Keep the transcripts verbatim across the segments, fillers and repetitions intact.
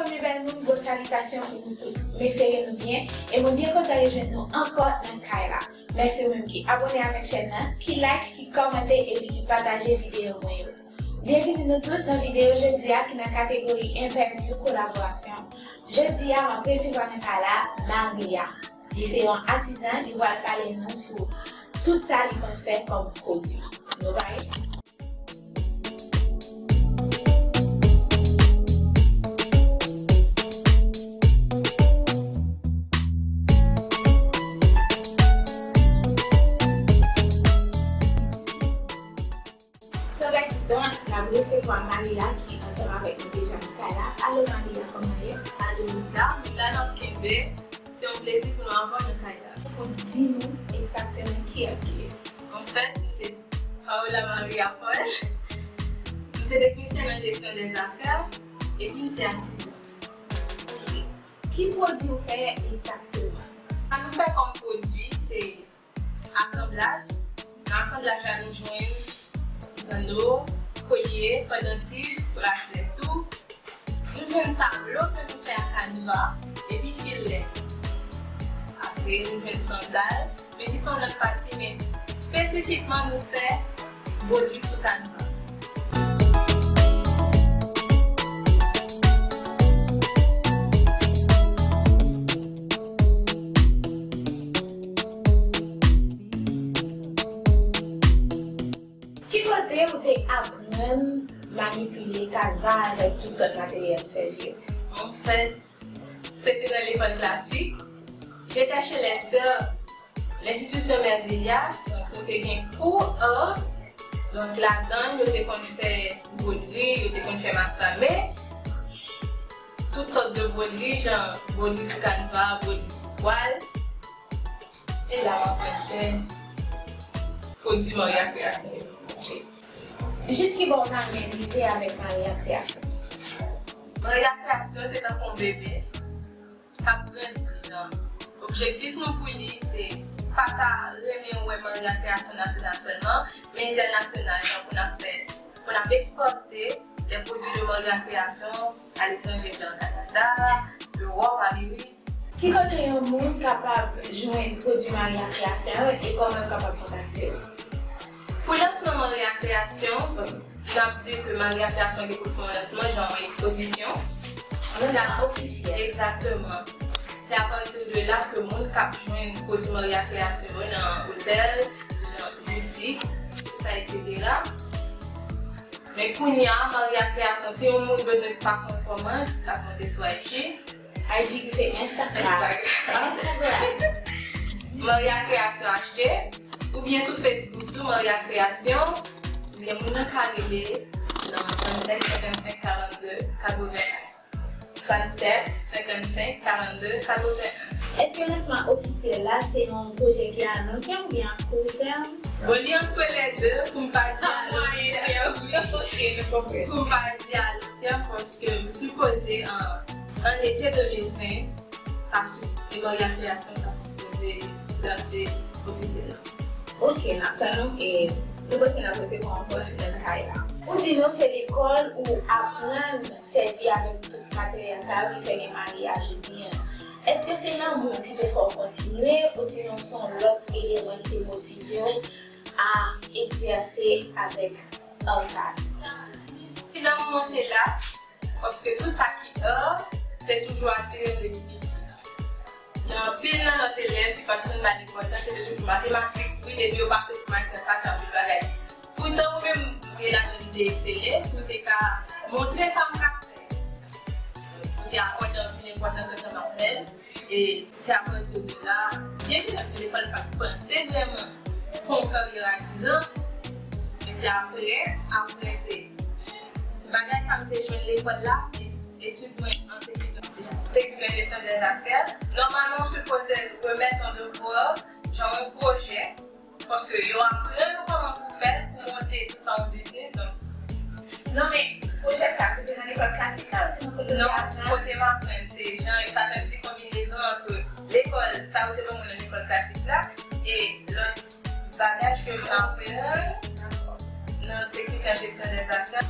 Mes belles moun, bon salitasyon pou nou tout. M espere nou byen, e mwen byen kontan rejwenn nou ankò nan kay la. Mèsi ou menm ki abòne avèk chèn nan, ki like, ki kòmante epi ki pataje videyo mwen yo. Byenvini nou tout nan videyo jodi a ki nan kategori entèvyou kolaborasyon. Jodi a, m ap resevwa nan kay la Maria. Li se yon atizan, li pral pale nou sou tout sa li konn fè kòm pwodui. Nou pare? San pèdi tan, n ap resevwa Maria ki ansanm avèk nou deja nan kay la. Alo Maria, kòman w ye? Alo Nika, m la n ap kenbe. Se yon plezi pou nou avè w nan kay la. Ou di nou egzakteman kiyès ou ye? Anfèt, m se Paola Maria Paul. M se teknisyen nan jesyon dèzafè, epi m se atizan. Ki pwodui w fè egzakteman? Sa nou fè kòm pwodui, se asanblaj. Nan asanblaj la, nou jwenn zanno, kolye, pandantij, braslè tou. Nou jwenn tablo ke nou fè ak kanva, epi filè. Apre, nou jwenn sandal, men ki se yon lòt pati, men espesifikman, nou fè bwodri sou kanva. Ki kote ou te aprann manipile kanva avèk tout lòt materyèl ou sèvi yo? Anfèt, se te nan lekòl klasik. J'étais chez les sœurs, l'institution Merveilla, donk nou te gen kou art. Donk ladan, yo te konn fè bwodri, yo te konn fè makrame. Tout sòt de bwodri, jan bwodri sou kanva, bwodri sou twal. E la, m aprann fè pwodui Maria Création yo. Jis ki bò w ta renmen rive avèk Maria Création? Maria Création se tankou yon bebe k ap grandi, jan. Objektif nou pou li, se pa ta renmen wè Maria Création nasyonal sèlman, men entènasyonal, jan pou n ap fè, pou n ap ekspòte lè pwodui de Maria Création aletranje, jan Kanada, Ewòp, Amerik. Ki kote yon moun kapab jwenn pwodui Maria Création yo e kòman yo kapab kontakte w? Pou lansman Maria Création, n ap di ke Maria Création gen pou l fè yon lansman, jan yon ekspozisyon. Yon lansman ofisyèl. Egzakteman. Se apati de la ke moun k ap jwenn pwodui Maria Création yo nan otèl, jan boutik, tout sa, etsetera. Men kounye a, Maria Création, si yon moun bezwen pase yon kòmand, l ap monte sou I G. I G ki se Instagram. Instagram. Instagram. Maria Création H D, oubyen sou Facebook tou, Maria Création, oubyen moun nan ka rele nan trannsenk, senkannsenk, karannde, katrevenn. Trannsenk, senkannsenk, karannde, katrevenn. Èske lansman ofisyèl la se yon pwojè ki a long tèm oubyen a kou tèm? Bon, li antre lè de, pou m pa di a long tèm. Sa mwayen tèm. Ok, nou konprann. Pou m pa di a long tèm, paske m sipoze, an, an ete de mil ven, ta sou, e Maria Création ta sipoze lanse ofisyèlman. Ok, n ap tann ou e nou panse n ap resevwa w ankò nan kay la. Ou di nou se lekòl ou aprann sèvi avèk tout materyèl sa yo ki fè gen Maria jodi an. Èske se lanmou ki te fè w kontinye, osinon se yon lòt eleman ki te motive w a egzèse avèk art sa? Si lanmou an te la, paske tout sa ki art te toujou atire m depi piti. Gen anpil nan lòt elèv ki pa t konn ba l enpòtans, se te toujou matematik. Wi, depi yo pase pou matematik, sa, se anpil bagay. Poutan, mwen menm, m te ladan, m te eksele, pou m te ka montre sa m ka fè. M te akòde anpil enpòtans ansanm avè l. E se apati de la, byen ke m te lekòl, m pa t panse vrèman fè yon karyè atizan. Men se apre, apre se bagay sa m te jwenn lekòl la, plis etid mwen an teknik, teknik nan jesyon dèzafè. Nòmalman, ou sipoze remèt yon devwa, jan yon pwojè, paske yo aprann ou kòman pou fè l, pou monte tout sa yon biznis, donk. Non, men pwojè sa, se te nan lekòl klasik la, ou se nan kote w te aprann? Non, kote m aprann, se jan, sa vle di konbinezon ant lekòl, sa yo te ban mwen nan lekòl klasik la, e lòt bagay ke m aprann nan teknik an jesyon dèzafè.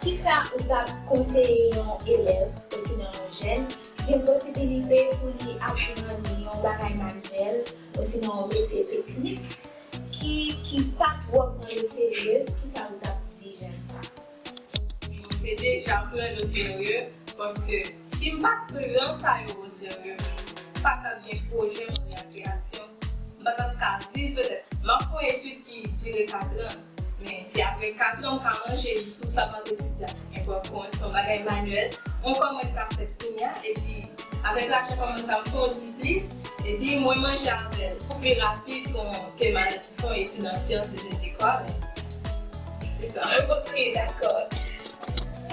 Kisa ou t ap konseye yon elèv, osinon yon jèn ki gen posibilite pou li aprann yon bagay manyèl osinon yon metye teknik ki, ki pa twò pran yo serye, kisa ou t ap di jèn sa a? Mwen se deja pran l oserye, paske si m pa t pran sa yo oserye, m pa t ap gen pwojè Maria Kreyasyon, m pa t ap ka viv petèt. M ap fè yon etid ki dire katran, men se apre katran m ka manje, sou sa m ap etidye a. Men pran kont, se yon bagay manyèl, yon kòmand ka fèt kounye a, epi avèk lajan kòmand sa m fè yon ti plis, epi mwen manje avè l pi rapid ke m al fè yon etid an syans, je ne sais quoi, men se sa. Ok, dakò.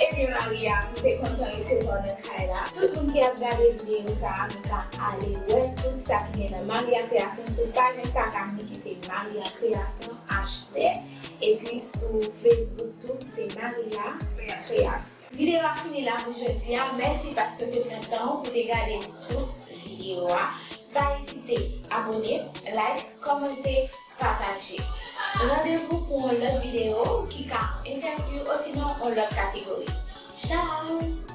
Ebyen Maria, m te kontan resevwa w nan kay la. Tout moun ki ap gade videyo sa a, nou ka ale wè tout sa ki gen nan Maria Kreyasyon sou paj Instagram li ki se Maria Kreyasyon H T, epi sou Facebook tou ki se Maria Kreyasyon. Videyo a fini la pou jodi a. Mèsi paske w te pran tan w pou w te gade tout videyo a. Pa ezite abòne, like, kòmante, pataje. Randevou pou yon lòt videyo ki ka entèvyou osinon yon lòt kategori. Tchao!